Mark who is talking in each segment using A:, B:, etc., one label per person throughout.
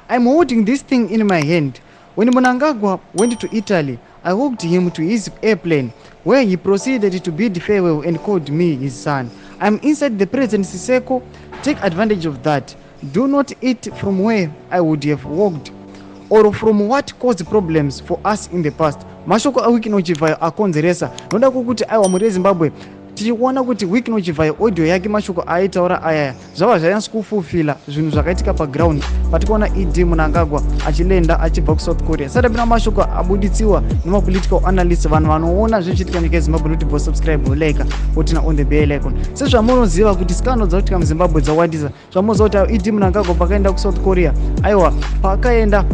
A: I'm holding this thing in my hand. When Mnangagwa went to Italy, I walked him to his airplane, where he proceeded to bid farewell and called me his son. I'm inside the presidency circle. Take advantage of that. Do not eat from where I would have walked or from what caused problems for us in the past. Mashoko aWicknell Chivayo akonzeresa noda kwokuti aiwa, mhuri yeZimbabwe, tichiona kuti Wicknell Chivayo audio yake, mashoko aaitaura ayaya zvava zvanyatso kufulfilla zvinhu zvakaitika paground patikaona ED Mnangagwa achilanda achibva kuSouth Korea. Sati apinda mashoko abuditsiwa nemapolitical analyst, vanhu vanoona zvichiitika nyika yeZimbabwe, nokuti bo subscribe, like, woturn on the bell icon. Sezvamunoziva kuti scandal dzakuitika muZimbabwe dzawandisa, zvamunoziva kuti ED Mnangagwa pakaenda kuSouth Korea, aiwa, paakaenda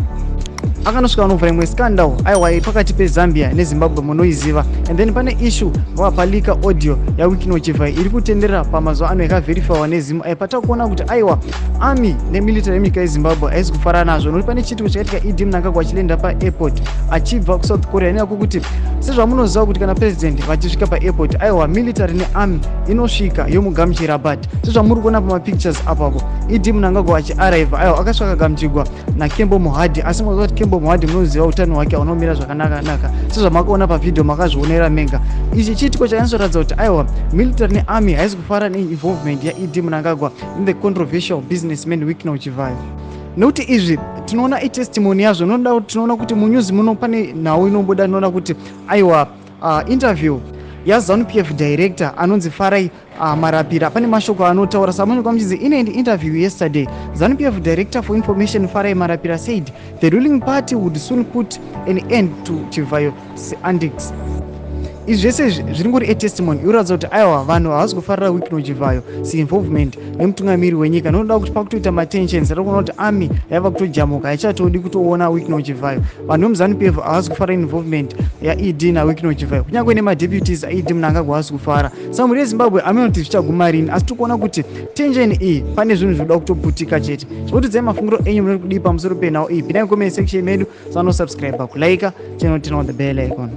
A: akanosvika anovhura imwe scandal, aiwa, pakati peZambia neZimbabwe, munoiziva. And then pane issue vakapalika audio yaWicknell Chivayo iri kutenderera pamazuva ano, yakaverifywa neZimu ai, patakuona kuti aiwa, army nemilitary yenyika yeZimbabwe haisi kufara nazvo, nokuti pane chiitiko chakaitika ED Mnangagwa achilanda paairport achibva kuSouth Korea, nenyaya kwokuti sezvamunoziva kuti kana president vachisvika paairport, aiwa, military nearmy inosvika yomugamuchira. But sezvamuri kuona pamapictures apapo, ED Mnangagwa achiarrive, aiwa, akasvika akagamuchirwa naKembo Mohadi. Asi munoziva kuti Kembo Mohadi, munoziva utano hwake hunomira zvakanaka-naka, sezvamakaona pavhidhio, makazvionera mega. Ichi chiitiko chakanyatsoratidza kuti aiwa, military nearmy haisi kufara neinvolvement yaED Mnangagwa in the controversial businessman Wicknell Chivayo, nekuti izvi tinoona itestimony yazvo. Noda tinoona kuti munews muno pane nhau inobuda, tinoona kuti aiwa, interview yaZANU PF director anonzi Farai Marapira, pane mashoko anotaura samunhu muchinzi, "In an interview yesterday, ZANU PF director for information Farai Marapira said the ruling party would soon put an end to Chivayo antics." Izvi zvese izvi zviri etestimony inoratidza kuti aiwa, vanhu havasi kufarira Wicknell Chivayo involvement nemutungamiri wenyika, nokuda kuti pakutoita matensions. Ari kuona kuti army yaiva kutojamuka, haichatodi kutoona Wicknell Chivayo. Vanhu vemuZANU PF havasi kufarira involvement yaED naWicknell Chivayo, kunyange nemadeputies aED Mnangagwa havasi kufara. Saka mhuri yeZimbabwe, amene kuti zvichaguma rini, asi tiri kuona kuti tension iyi pane zvinhu zvinoda kutoputika chete. Zvikutudzai mafungiro enyu, munoti kudii pamusoro penhau iyi? Pindai comment section medu, sanosubscribe, kulike channel, turn on the bell icon.